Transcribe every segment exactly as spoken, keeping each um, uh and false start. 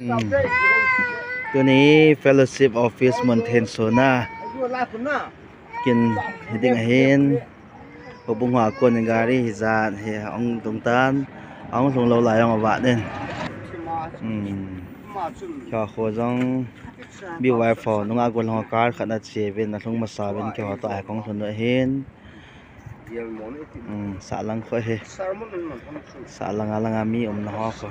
Hmm. Tuni fellowship office mun thensona kin hiding ahin. Houbung hoa kon gari hijat hi ahung lhung tan, ahung lhung lou lai jong avat in. Hmm. Kho kho jong B Y four nunga golhang car khat nache uvin, alhung masa uvin, keiho toh a kahung lhun u ahin. Hmm, sahlang kho hi. Sahlang a langa mi umna ho kho.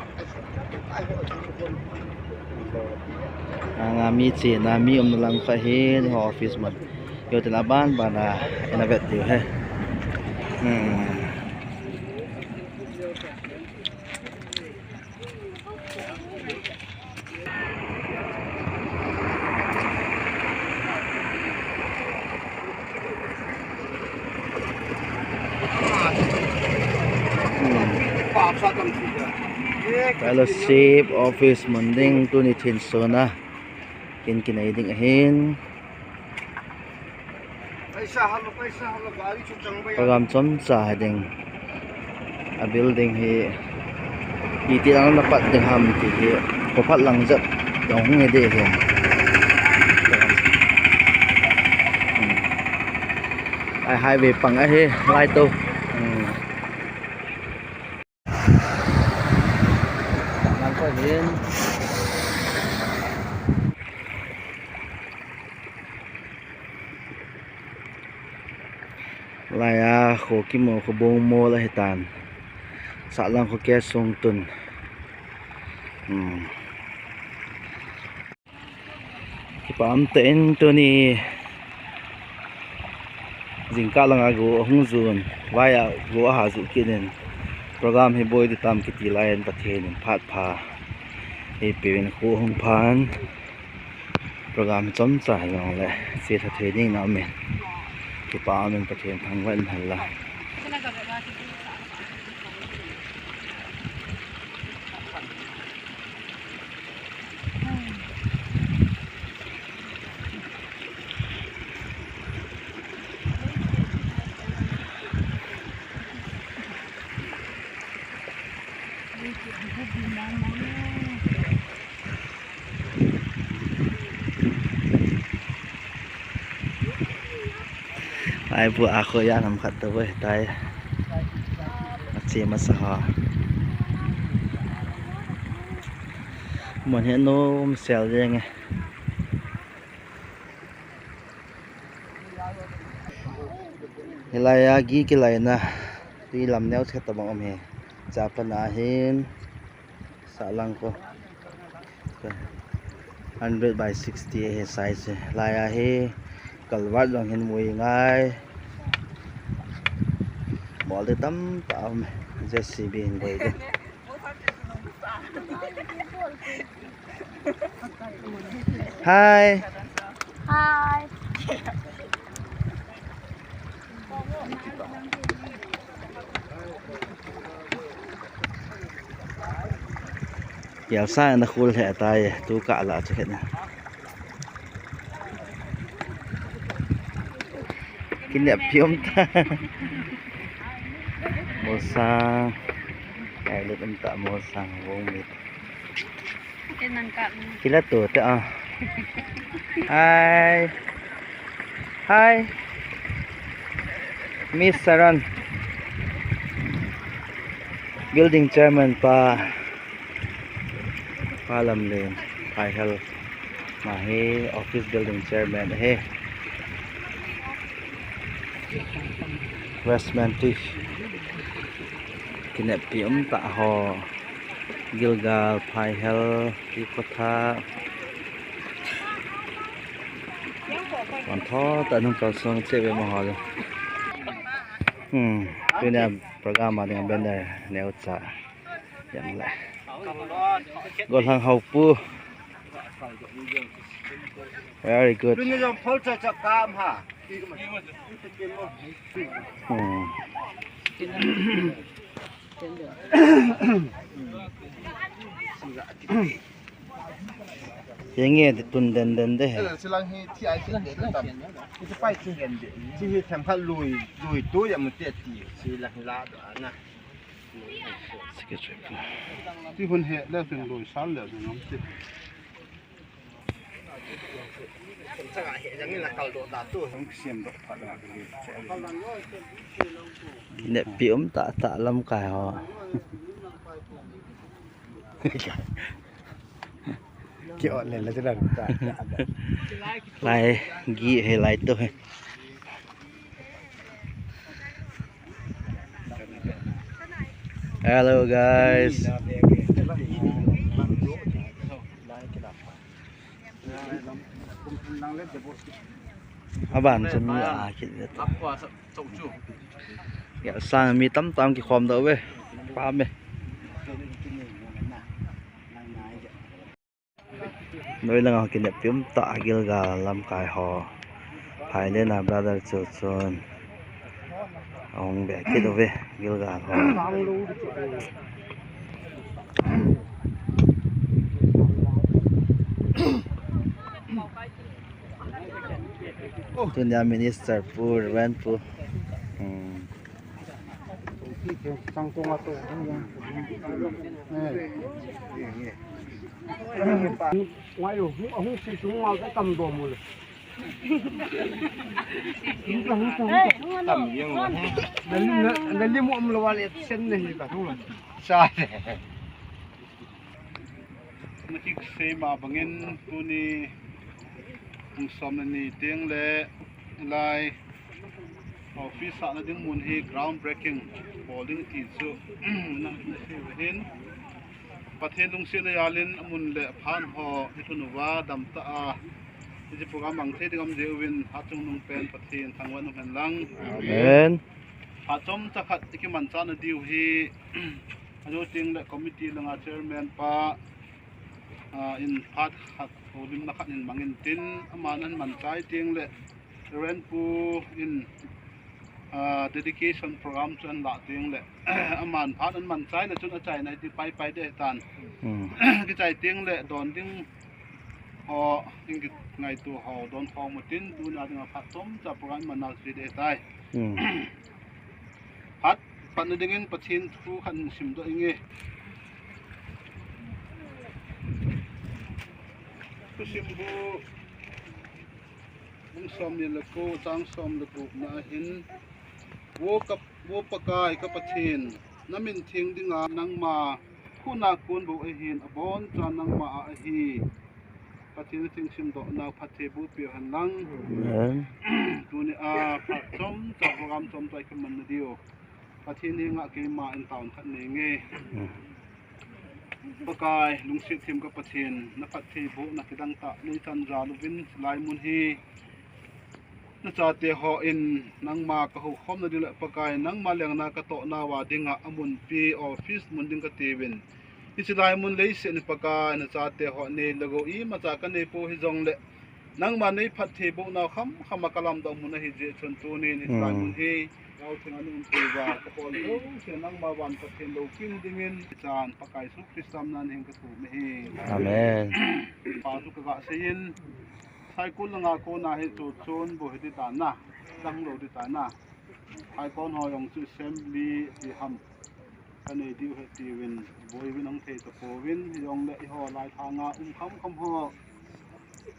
Langa mi chena mi umna lang kho hi, ho office mun. Yo tin aban bana ina vet diu hi. Hmm. Fellowship office mun ding tuni thensona kin kinei ding ahin. Program chomcha hiding. A building hi iti lang na pat ding ham ti hi. Ko phat lang jat dong hung hi ding hi. Hmm. Ai highway pang ahi, lai to. Hmm. Lang ko hin. Laiya kho kimu kho bong mol ahitan. Sahlang kho ke sung tun. Hmm. Kipa um tah in tuni jingkah langa go ahung jun, vaiya go aha ju kit in, program hi boi ding tam kiti lai in Pathen in phat pha eipeuvin, kho ahung phan program chomcha hijongle che tha thei ding na um in, kipa um in Pathen thangvah in hen lang. Ai bu a kho ya nam khat to boi tai. Ache masa ha. Mun hi nom sel jeng e. Hilai a gi kilaina tui lam neo chet tabang um hi. Japan a hin sahlang ko hundred by sixty hi size hi. Lai a hi culvert jong hin mui ngai. Bol ding tam tah um. J C B hin boi ding. Hi. Hi. Yalsa na khul he tai tu ka la che na. Kinep piom ta. Mosang. Ai lut um ta mosang wong mit. Kila tu te ah. Hi. Hi. Miss Saran. Building chairman pa. Pa Lamlen. Pai hel. Ama hi office building chairman hi. Westman ti. Kinep pi um ta ho. Gilgal, Phaihel, Tikotha. Wan tho ta nung kal song che ve mo ho le. Hmm, tunia program a ding banner neo cha. Yang le. Golhang Haopu. Very good. Tunia jong phol cha cha kam ha. Hmm. Yang nge tun den den de he. Silang hi thi ai silang hi tam. Itu pai thi hen de. Thi hi them kha lui, lui tu ya mu te ti. Silang hi la do ana. Ti hun he le, ping loi sal le, ping am ti. Nepi um tah tah lamkai ho. Ki on le la jala ta. Lai gi he lai to he. Hello guys. Aban chu mi a kit ve ta. Ya sang mi tam tam kikhom doh ve. Pa me. Noi langa kinep pium ta Gilgal lamkai ho. Phailena brother chu chun ahung be kit uve Gilgal ho. Tunia minister pu, Reverend pu. Hmm. Ngai lo, hung, hung si sung ngal ka tam do mo le. Tam yeng lo. Na lim, na, na lim um lo wa le sen na hi ka thong lo. Sa. Na kik sei ma bangin tuni hung som na ni teng le lai office a na ding mun hi ground breaking bol ding ti chu na, na sei hin. Pathen lungsetna jalin amun le aphan ho i thun uva dam ta a. Hiche program mang thei ding um jeh uvin, Hatchungnung pen Pathen thangvah in um hen lang. Amen. Phat chomcha khat i kimanchah na diu hi, ajo teng le committee langa chairman pa, ah, in phat khat holimna khat in mang in tin, aman ahin manchai teng le Reverend pu in, ah, dedication program chu ahin lah teng le, aman phat ahin manchai le chun achaina hi ti pai pai ding ahi tan. Hmm. Kichai teng le don ding ho, in kingaito ho don khom u tin, tuni a dinga phat chomcha program i man nau chu ding ahi tai. Hmm. Phat patna dingin Pathen thu khat in sim doh inge. Thusim bu bung som ni le ko, chang som le gup na ahin, Vo ka, Vo Pakai ka Pathen, na min theng dinga nangma khut a kon bou ahin, abonchan nangma a ahi. Pathen theng sim doh nau phatthei boh peh hen lang. Amen. Tuni a phat chomcha program chomcha i kiman na diu Pathen henga keima in taona khat nei nge. Hmm. Pakai, lungset them ka Pathen, na phatthei bohna kidang tah nei chan jal uvin, lai mun hi na chate hon nangma ka houkhom na ding le Pakai, nangma lengna ka toh nauva dinga amunpi office mun ding ka tiuvin. Hiche lai mun leiset ni Pakai, na chate ho nei le gou imacha ka nei pou hijongle, nangma nei phatthei boh nau kham kham a ka lamdoh mun ahi jeh chun tunin hiche lai mun hi Yau Theng a na umpi uva ka bol jouse nangma van Pathen loupina dingin, ichan Pakai Jesu Christa min a na heng ka thum ahi. Amen. Pa chu ka ga sei in, Saikul langa kona hi chu chun bu hiti tan na, chang lou ti tan na. Saikul ho jong chu assembly ti ham ka nei diu ahi tiuvin, boi uvin ahung thei tapouvin, hijongle eiho lai thanga um kham kham ho,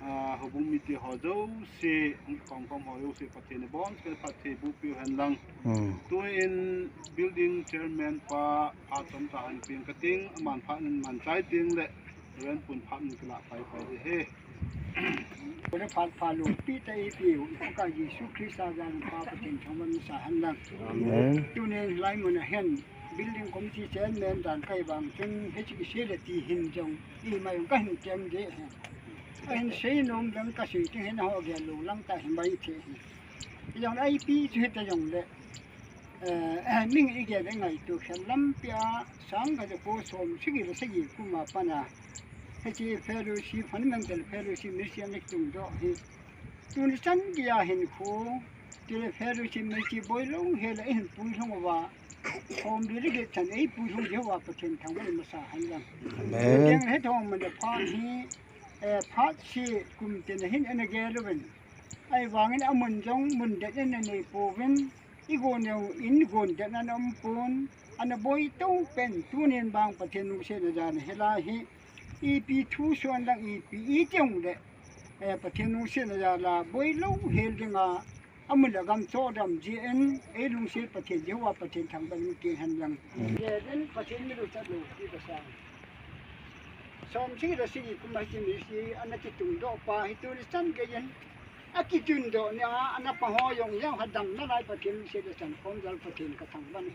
ah, houbung mite ho jouse, hung kikhom khom ho jouse, Pathen in abonchauvin phatthei boh peh u hen lang. Hmm. Tuin building chairman pa, phat chomcha ahin peng ka ting, aman phat in manchai teng le, Reverend pun phat in kilah pai pai ding ahi. Kona phat pha lou pi ta i piu, i Pakai Jesu Christa jal in Pa Pathen thangvah in sa hen lang. Amen. Tunin lai mun a hin, building committee chairman dan kahi vang chun, hiche kisei le ti hin jong, ima jong ka hin tem ding ahi. Ka hin sei nom dang ka sei ding hin ho gel lou lang ta hi mai thei hi. Jong ipi chu hita jongle, eh, min i gel le ngaito khen lampi a, sang khat ja ko som sagi le sagi kum a pat a, hiche fellowship, fundamental fellowship, mission le tung doh hi. Tuni chan geiya hinkho, tile fellowship, ministry boi lou hel a i hin pui lhung uva, khom ding le gei chan ei pui lhung diu va Pathen thangvah in masa hen lang. Amen. Keng he thong man le phat hi, eh, phat seh kum tin a hin ana gel uvin. Ahivangin amun jong mun det in ana nei pouvin, I gon neo in gon den ana um pon, ana boi to pen tunin bang Pathen lungsetna jal a hilai hi. Ipi thu suan lang ipi i tiang le, eh, Pathen lungsetna jal a boi lou hel dinga, amun le gam cho dam ji en, ei lungset Pathen Jehovah Pathen thangvah in kin hen lang. Ye den Pathen mi lu chat lou ki ba sang. Som si la si kum ha ki mi si ana ki tung do pa hi tuni chan ke yen. A ki tun do ni a ana pa ho yong yong ha dam na lai Pathen se da chan khom jal Pathen ka thangvah ni.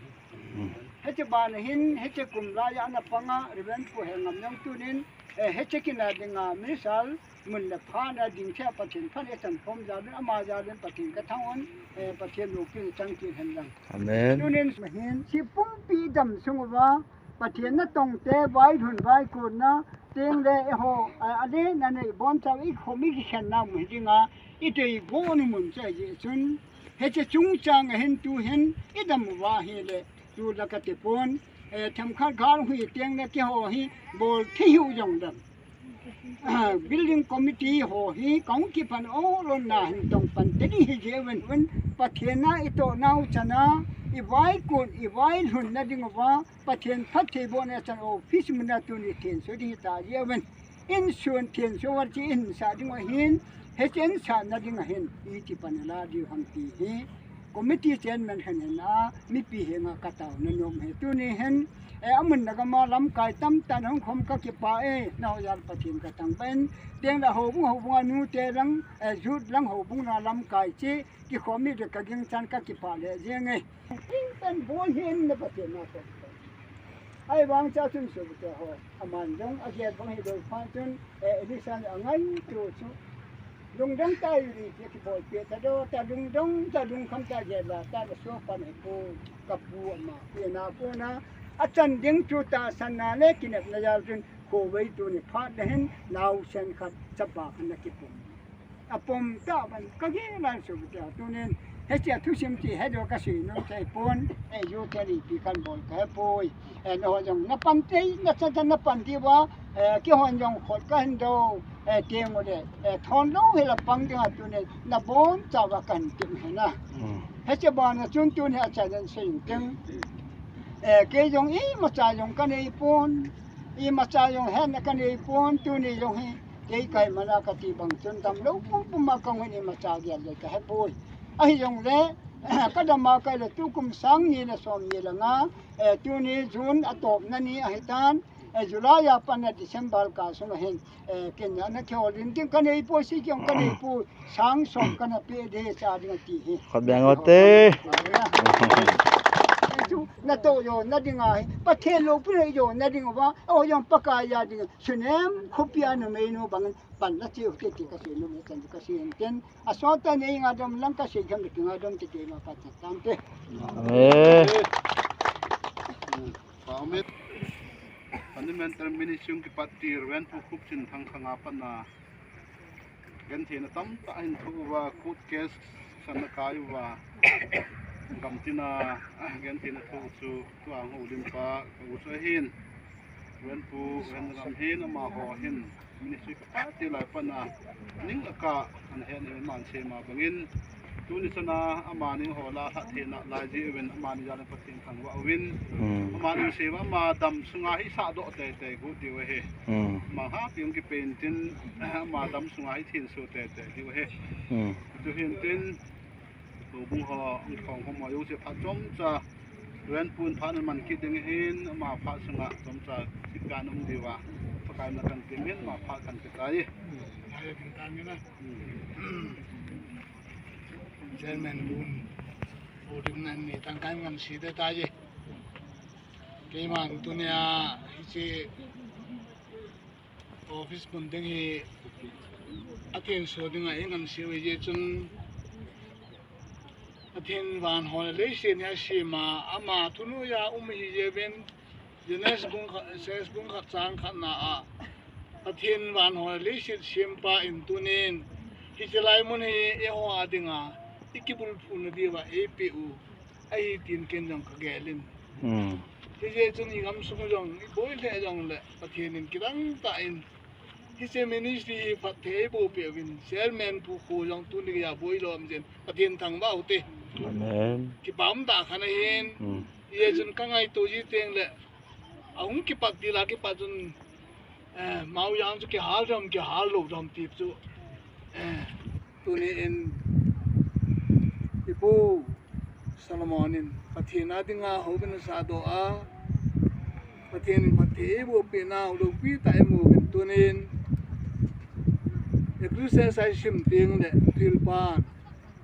Hiche ban hin, hiche kum lai a ana panga Reverend Pu Hengam jong tunin, eh, hiche kina dinga misal mun le pha na ding thei Pathen phan e chan khom jal in ama jal in Pathen ka thang un, eh, Pathen lungpi chang kin hen lang. Amen. Tunin ma hin si pumpi dam sung uva Pathen na tong te vai lhun vai kun na teng le e ho, a, a le na nei bon chau i khom i ki khen na mun dinga i tei go ni mun chai ji chun. Hiche chungchang a hin tu hin i dam uva hi le tu la ka te pon, eh, themkhat gal hui teng le ki ho hi bol thi hiu jong dam. Building committee ho hi kong kipan o lon na hin tong pan te di hi je wen wen Pathen na i to nau chana i vai kun i vai lhun na ding uva Pathen phat thei bo na chan office mun na tuni thenso ding ta je wen. In sun thenso war chi in sa ding ahin, he chen sa na ding ahin, i ti pan la di ham ti hi. Committee chairman hen hen a, mipi henga ka tao na nom he. Tuni hen, eh, amun na gama lamkai tam tan hong khom ka kipa e, na ho jal Pathen ka thangvah in, teng la ho bung ho bung a nu te lang, eh, youth lang ho bung na lamkai chi, ki khom mi de ka ging chan ka kipa le jeng e. Pen boi hin na Pathen na ko. Ai vang cha chun su te ho. Aman jong a ge bang hi doi pha chun, eh, Elisha a ngai tu chu. Lungdong ta yu ri ti ki bol pe ta do, ta lungdong, ta lungkham ta ge la, ta na so pan he ko, ka pu ama, pe na ko na. A chan ding chu ta san na le kinep na jal chun, ko wei tuni phat na hin, lau sen khat, chapa khan na ki pum. A pom ta ban ka ge lan su te tunin, hiche thusim ti he do ka sui nom thei pon, eh, yu te li pi kan bol ka he poi. Eh, na ho jong na pan te, na cha cha na pan ti ba, eh, ki hon jong khot ka hin do, eh, teng u le, eh, thon lou hi la pang ding a tunin, na bon cha ba kan ti he na. Mm. Hiche ba na chun tuni a cha den sei teng. Eh, kei jong i ma cha jong ka nei pon, i ma cha jong hen na ka nei pon, tuni jong hi, kei kai mana ka ti bang chun dam lou pum pum a ka ngun i ma cha gel le ka he poi. Ahi jong le, ka dam a kai le tu kum sang ni le som ni le nga, eh, tuni June a top na ni ahi tan, eh, July a pan na December ka sung a hin, eh, ken na na kyo lin ding ka nei poi si kyong ka nei poi, sang som ka na pe de cha ding a ti hi. Khot beng o te. Chu na to yo na ding a hi, Pathen lou pu yo na ding uva, o yong Pakai a ding, sunem khopia numei nu bang, pan la chiu te ti ka sei nom e chan ka sei en ten. A so ta nei nga dom lang ka sei kham ti nga dom ti te ma pa ta tam te. Amen. Amen. Fundamental Ministry kipat ti Reverend Pu Khupchin Thangkhang a pat na gentheina tamtah ahin thoh uva, court case san a kai uva, gamtina gentheina thoh chu tua houlim pa ka u chu ahin. Reverend Pu Reverend Ram hin amaho hin ministry ka ti lai pat na ning a ka an hen in man se ma bangin tuni chana amani ho la lha thei na lai ji uvin amani jal a Pathen thangvah uvin. Hmm. Amani se ama dam sunga hi sa doh tei tei gu diu ahi. Hmm. Ama ha piung ki pen tin ama dam sunga hi thin su tei tei diu ahi. Hmm. Tu hin tin Houbung ho, ang khong ho ma jong se phat chomcha, Reverend Pu in phat na man kit ding hin, ama phat sunga chomcha, sit kan um diu va, Pakai na kan ti min, ama phat kan ti tai. Hai, kan ta ni na. Hmm. Chairman Pu in, Pu Dim nan ni, tang kan ngan si de tai. Keiman tunia, hiche, Office mun ding hi, a thenso dinga i ngan siu ahi jeh chun, a thenso van ho leiset hi a sem a, ama thunoiya um ahi jeh uvin, Genesis bung khat, Genesis bung khat chang khat na a, a thenso van ho leiset sempa in tunin, hiche lai mun hi eiho a dinga, i kibulphu na diuva, eipeh u. Ahi tin ken jong ka gel in. Hmm. Hijeh chun i gamsung jong, i boi lheh jong le, Pathen in kidang tah in. Hiche ministry hi phatthei boh peh uvin, Chairman Pu Kho jong tuni geiya boi lom jin, Pathen thangvah u hite. Amen. Kipah um tah khat ahin. Hmm. Hijeh chun ka ngaito ji teng le, ahung kipat til a kipat chun, eh, mao jang chu kihal dem, kihal lou dem ti chu, eh, tuni in i pu Solomon in Pathen a dinga houin asah doh a, Pathen in phatthei eiboh peh nau loupi tah i mu uvin, tuni in Ecclesiastes i sim teng le thilpha,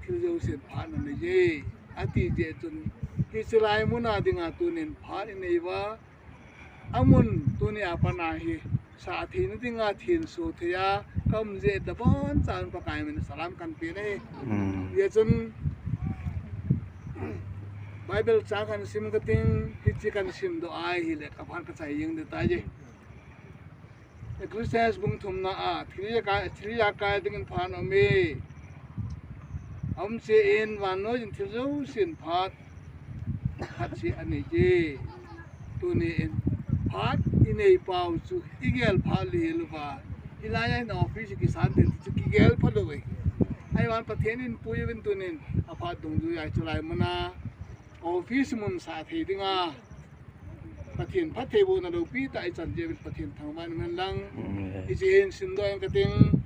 thil jousen phat anei e, ati jeh chun, hiche lai mun a dinga tuni in phat i nei uva, amun tuni a pat a hi sah theina dinga thenso thei a ka um jeh a, abonchan Pakai min a salam kan pe ahi. Hmm. Hijeh chun Bible chang kan sim ka ting, hiche kan sim doh ahile ka phat ka chai jeng ding tai. Ecclesiastes bung thumna a, thil a kai, thil a kai dingin phat aum e. Aum cheh in vannoi in thil jousen phat, phat cheh anei e. Tuni in phat i nei pau chu i gel phat lheh lou va, hilai a hin office kisan ding chu kigel pha lou e. Ahivangin Pathen in pui uvin tuni in aphat dungjui a hiche lai mun a office mun sah thei dinga Pathen phattheibohna loupi tah i chan jeh uvin Pathen thangvah in um hen lang. Amen. Hiche hin simdoh ing ka ting.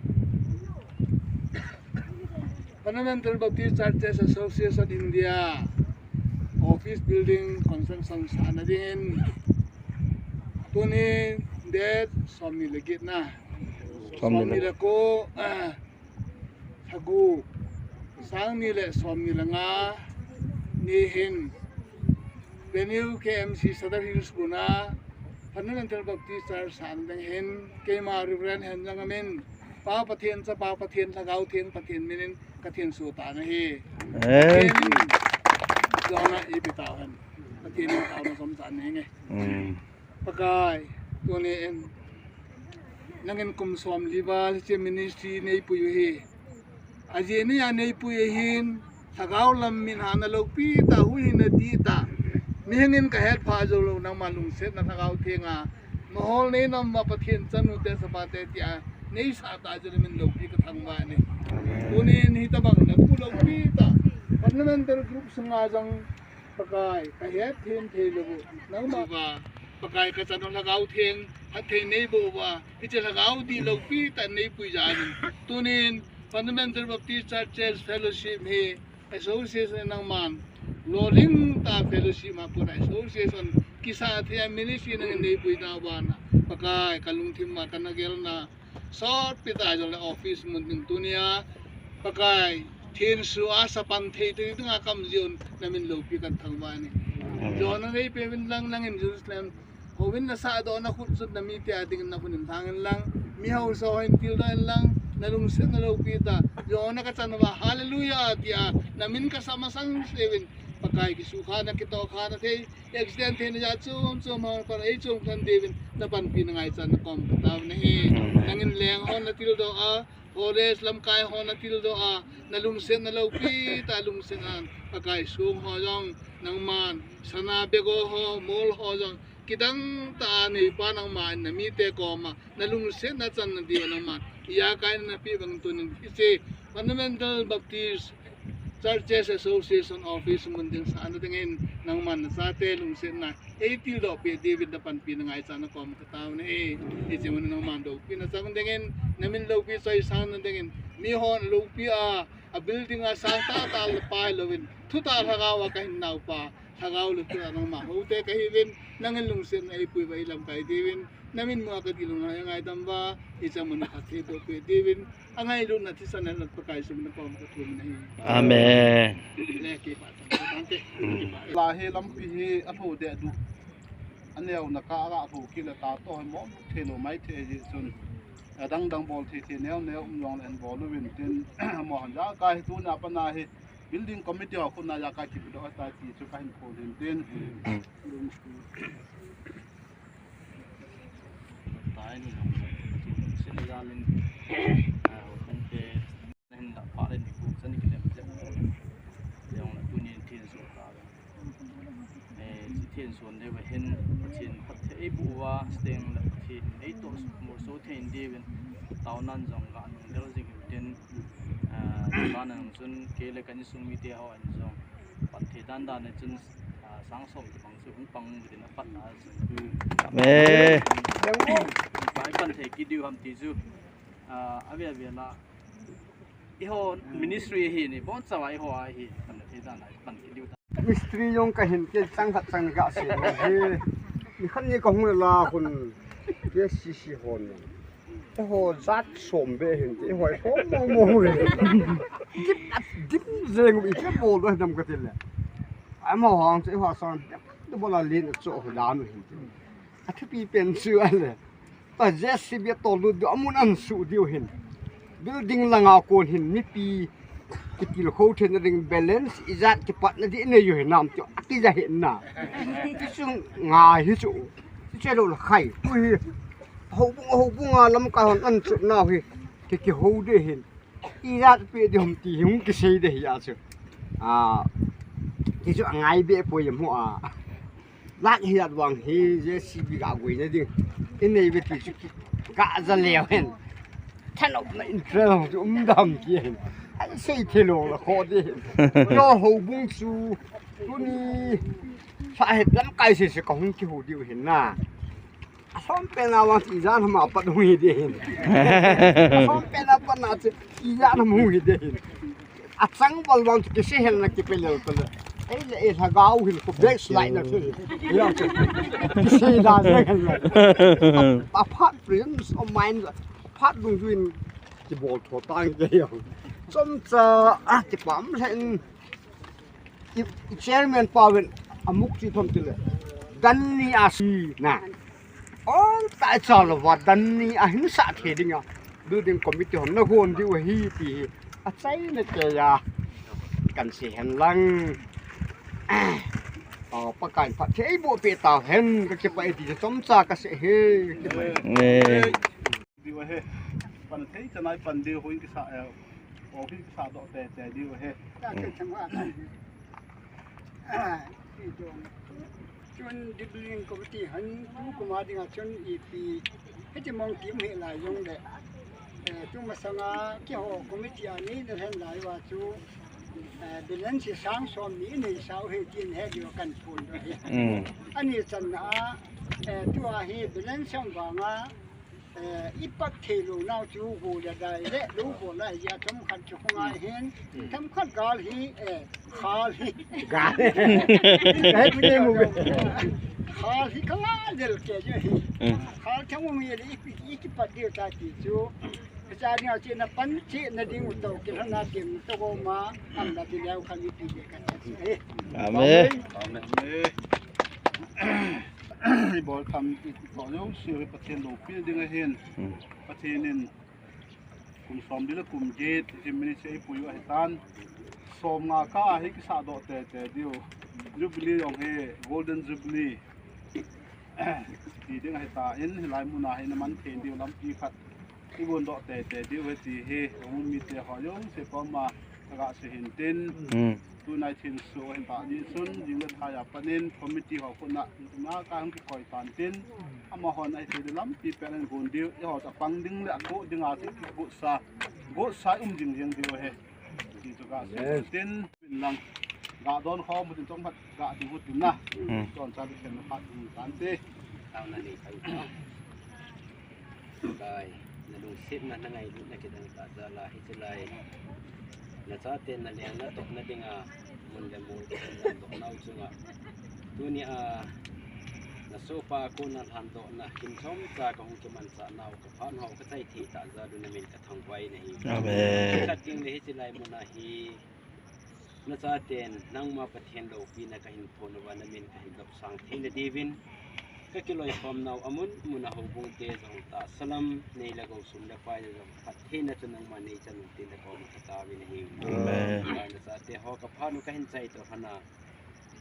Fundamental Baptist Churches Association India office building construction sahna dingin tuni date somni le get na. Somni le somni le ko, ah, Lha gup, sang ni le som ni le nga ni hin, Venue K M C Sadar Hills muna, Fundamental Baptist Church sahna ding hin, keima Reverend Henjang amin, Pa Pathen, Chapa Pathen, Lhagao Theng Pathen min in ka thenso tan ahi. Amen. Pathen in jona eipe tauhen. Pathen in taona chomcha nei nge. Mm. Pakai, tuni in, nangin kum som li val hiche ministry neipui u hi. Ajeh nia neipui u hin, lhagao lam min hahna loupi tah, huhhingna dihtah. Mihing in kahet pha jou lou, nangma lungsetna Lhagao Theng a, mahol nei nam uva Pathen chanu te chapa te tia neisah tah jeh in namin loupi kathangvah e. Tuni in hitobang napu loupi tah, Fundamental Group sunga jong Pakai, kahet them thei lou u, nangma uva, Pakai kachanu Lhagao Theng, phatthei neiboh uva, hiche Lhagao dih loupi tah neipui jeh in. Tuni in, Fundamental Baptist Churches Fellowship hi, association nangman, lolhing tah fellowship ma pura association, kisah thei a ministry nangin neipui na uva na, Pakai, kalungthim a kana gelna, Sotpi tah jongle office mun ding tunia, Pakai, thenso a sapan thei thei dinga ka um jeh un namin loupi kathangvah e. Amen. Jona neipe uvin lang nangin Jerusalem houin nasahdoh na khut chun namite a dingin nakhut in lhang in lang, mi hausa ho in tildoh in lang, nalungsetna loupi tah, jona kachan uva, Hallelujah, tia, namin kasah masang seuvin, Pakai kisukhana, kitohkhana thei, Accident theina jat chom chom ho pan eichom khen diuvin napanpina ngaichan nakom kataove. Amen. Nangin leng ho natildoh a, forest lamkai ho natildoh a, nalungsetna loupi tah lungset a, Pakai song ho jong nangman, sana bego ho, mol ho jong, kidang tah a neipa nangman namite koma, nalungsetna channa diuva nangman, ijakai napeh bang tunin hiche Fundamental Baptist Churches Association Office mun ding sahna dingin nangman nachate lungsetna eitildoh peh diuvin napanpina ngaichan nakom kataove. Hiche mun nangman loupina chang dingin, namin loupi choisangna dingin, mihon loupi a, a building a sang tahtah le pai louvin, thutah lhagao a kahin naupa, lhagao le thutah nangma houte kahiuvin, nangin lungsetna eipui uva eilamkai diuvin, namin mua kadilhung a eingaidam uva, hiche mun a phatthei bohpeh diuvin, angailutna thisan a Pakai sung nakom kathum ahi. Amen. Le kipa chan tante. Mm. Kipa. La hi lampi hi alhoh deh duh. Aneo na ka aga lhoh kit le tah toh hi mo thei lou mai thei jeh chun. Adang dang bol thei thei neo neo um jongle hin bol uvin tin, mo han ja ka hi tuna pat na hi building committee ho khut na ja ka kipedoh ta ti chu kahin phon hin tin. Mm. Tua hi ni jong, sin jal in, ah, houbung te, hin dah pha le ni kum san ni kilem jep. Jong la tuni in thenso ta. Eh, thenso nei va hin, Pathen phatthei eiboh uva, steng le Pathen neitoh molso thei in diuvin, taonan jong ga nung del jing in tin, ah, taonan jong chun, kei le ka insung mite ho in jong, Pan thei dan dan e chun, ah, sang som kibang chu hung pang din a pan na chu. Amen. Pai pan thei kit diu ham ti chu. Ah, ave ave la. Eiho ministry hi ni bon chawa eiho a hi pan thei dan a pan kit diu. Ministry jong ka hin ke chang khat chang ga se lo hi. Ni khan ni ka hung la hun. Ke si si hon. Eiho jat som be hin, eiho som mo mo hin. Dip, dip jeng u ipi bol do dam ka ti le. Amaho hang chu eiho sang dip, dip bol a lin chu ho dan u hin. Athupi pen chu a le. Ta J C B tol lut diu, amun an su diu hin. Building langa kon hin mipi kitilkhou theina ding balance ijat kipatna di nei u hinam chu ati ja hin na. Ti chu ngai hi chu. Ti che lo la khai. Tu hi. Houbung, houbung a lamkai hon an chutnau hi. Ki, kihou de hin. Ijat pe di hom ti hung kisei de hi a chu. A, ti chu angai be poi em ho a. Lak hi at vang hi J C B ga guina ding. Inei be ti chu ki, ga ja leu hen. Thanop na intrel chu um dam ki hen. An sei thei lo la kho di hen. Yo houbung chu tuni sa het lamkai se se ka hung kihou diu hin na. Asom pen a vang chu ijat ham a pat hung hi de hin. Asom pen a pat na chu ijat ham hung hi de hin. Achang bol vang chu kisei hen na kipe lel pele. Ei le ei lhagao hin ko backslide na chu. Yang chu. Kisei da je hen na. A, aphat presence of mind. Aphat dungjuiin kibol tho tang ke yang. Chomcha a kipah lheh in. I, i chairman pa ven amuk chi thom ti le. Dan ni a si na. Ol ta cha lo va dan ni a hin sa the ding a. Building committee hon na hon diu hi ti hi. Achaina kei a. Kan sei hen lang. A, Pakai in phatthei boh peh tau hen ka kipah e ti chomcha ka sei e. Ka kipah e. Amen. Diu ahi. Pan thei chanai pan diu hoi kisa, eh, o hi kisa doh tete diu ahi. Ta ke chang wa. Ah, ti don. Chun building committee han tu kuma dinga chun ipi. Hiti mong kim he lai jong le. Eh, tu masanga keiho committee a ni na hen lai va chu. Eh, balance sang som ni nei sau he tin he diu kan phun do he. Mm. Ani chan na, eh, tua hi balance sang vanga, eh, i pat thei lo nau chu go le dai le lo go la ya tam khat chu ko ngai hin. Tam khat gal hi, eh, khal hi. Gal. Hai pu ne mu be. Khal hi ka la del ke je hi. Mm. Khal thang mu ye le i, i ki pat diu ta ti chu. Ka cha ni a che na pan che na ding u to ke na ding to go ma am da ti leu khan i pi de ka ta chu. Eh. Amen. Amen. Bol tham i to jong si Pathen lopi ding ahin. Hmm. Pathen in kum som ding le kum get hi ministry ei pui u ahi tan. Som nga ka hi kisa doh tete diu. Jubilee jong hi Golden Jubilee. Ti ding ahi tan hilai mun a hi na man thei diu lampi khat. I gon doh tete diu ahi ti hi. Mun mite ho jong se ko ma ka ga se hin tin. Hmm. Tunai thin su hin ta di sun, jing le thai a panin, committee ho khut na, na ka hung kikoi tan tin, amahon ahi thei lampi pen an gon diu, eiho ta pang ding le a ko ding a ki, ki got sa, got sa um jing jing diu ahi. Ti chu ka sei tin, pin lang, ga don kho mu tin chong phat, ga ding hu tin na. Hmm. Chon cha di khen phat ding tan te. Tau na ni kai. Kai, na lungsetna na ngailutna kidang tah jal a hiche lai. Na chaten na leng na topna dinga mun le mol ka hung doh nau chunga. Tunia na sohpa a kona lhandohna kin chomcha ka hung kimanchah nau ka phat hou ka chai thei tah jal u na min ka thangvah in ahi. Amen. Khat ding le hiche lai muna hi Na chaten, nangma Pathen loupina kahin phong uva, namin kahin dopsang theina diuvin, kakiloi khom nau amun mun a houbung te jong tahsa lam, nei le gou sum le pai jong phattheina chu nangma nei chan un tin nakoma kataovin ahi. Amen. Na chate ho kaphat u kahin chai toh hana,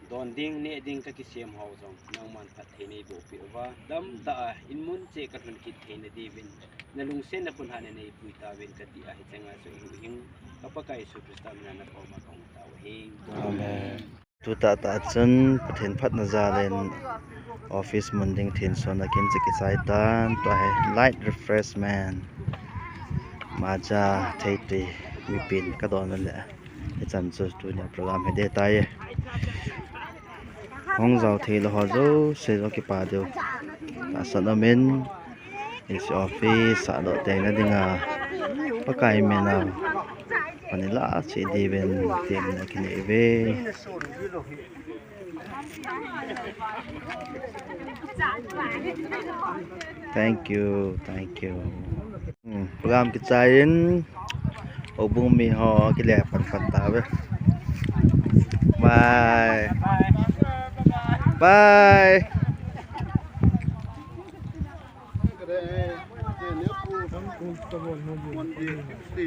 don ding, neh ding kakisem ho jong, nangman phatthei neiboh peh uva, damtah a, in mun cheh kalhun kit theina diuvin, nalungsetna khun hana neipui tauvin kati a, hiche nga chu ihuhhing, ka Pakai Jesu Christa mina nakoma kahung tao ahi. Amen. Tutahtah chun Pathen phatna jal in office mun ding thensona kin chu kichai tan, tua hi light refreshment. Matcha, theitui, mipin kadon le. Hichan chu tunia program hi deh tai. Hung jao thei lou ho jouse jong kipa diu. Tahsan um in, hiche office a doh tei na dinga Pakai mina pan ilah cheh diuvin temna kinei uve. Thank you, thank you. Hmm, program kichai in, houbung mi ho kile pan pan tauve. Bye. Bye.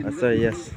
Asa, yes.